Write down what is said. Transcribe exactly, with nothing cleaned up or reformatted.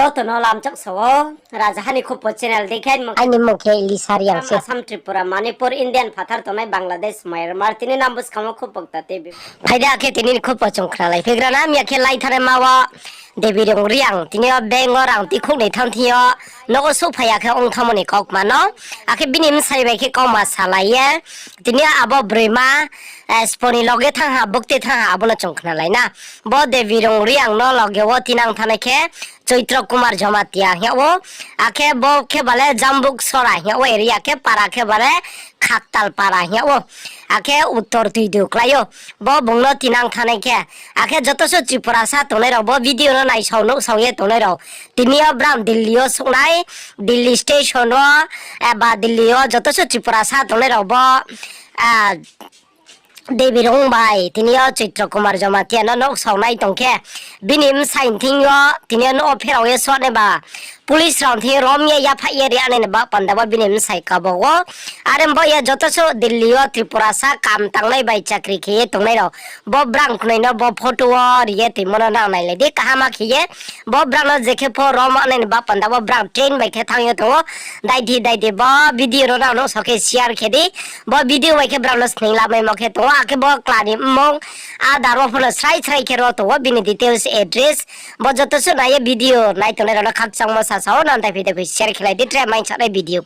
Joto no lamchak sa ou, Rajaha ni Khupo channel dei khe. Aini mmung khe Lisa Reang se. Assam, Tripura, Manipur, Indian phathar tongnai Bangladesh, Myanmar, tini nang buskang wo khupo kta te bi. Phai di, akhe tini ni khupo chung khnalai phegra na, miya khe lai thanngnai ma wo Devi Rung Reang, tini yo bank wo rang tikhouh ni thanng thing yo, nouh wo souhphai ya khe ong thanngmo ni kaukma no. Akhe bini bsai bai khe kauma salai ye, tini yo abo broima, spo ni loge thanng ha, bukte thanng ha, abo no chung khnalai na. Bo Devi Rung Reang no loge wo tinang thanngnai khe Choitro Kumar Jamatia hing yag ou. Akhe bo khe bale Jambuk Sora hing yag ou area khe, para khe bale Khaktal Para hing yag ou. Akhe Uttor Tuidu klái ou. Bo bung no tinang thanngnai khe. Akhe joto suh Tripurasa tongnai rao, bo video no naisao nuhsao ye tongnai rao, tini yo brang Delhi yo souhnai, Delhi station wo, eba Delhi yo joto suh Tripurasa tongnai rao bo, Devi Rung bai tini yo Choitro Kumar Jamatia no nouhsao nai tong khe, bini bsai thing yo tini yo nouh wo pherao ye suh nai ba, police rao thing yo rom ye yaphaih ye ri nai ni baoh panda wo bini bsai kabo ou. Are bo ye joto suh Delhi yo Tripurasa kam tangnai bai chakri khe ye tongnai rao, bo brang knoi no bo photo wo ri ye toimo no nang nailai di kaham khe ye. Bo brang no je khe pho rom nai ni baoh panda wo brang train bai khe thanng ye tong ou. Dai di, dai di, bo video no nang nuhsao khe share khe di. Bo video bai khe brang no sning lamaimo khe tong ou, akhe bo kla ni mmung, Aadhaar wo pho no srai srai khe ro tong ou, bini details, address. Bo joto suh nai ye video nai tongnai rao no khakchangmo sasa ou, nang daiphi daiphi share khe lai di, tre mai sanai video.